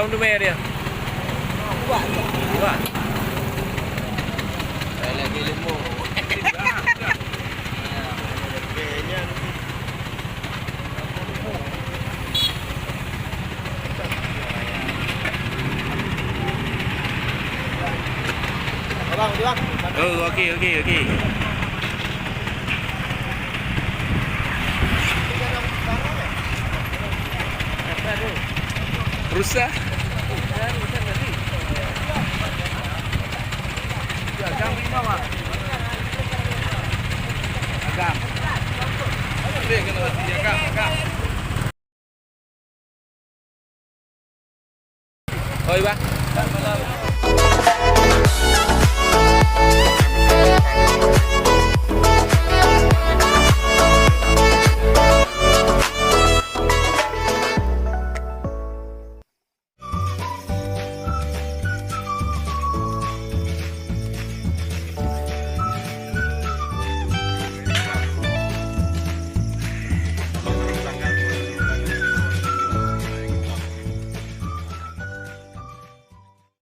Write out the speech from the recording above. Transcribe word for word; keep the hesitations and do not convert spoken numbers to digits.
Kamu tu main dia. Buat. Buat. Saya lagi lemah. Abang, abang. Oh, okey, okey, okey. Rusak. Agam. Ambil kena mati, agam, agam. Oi, bah.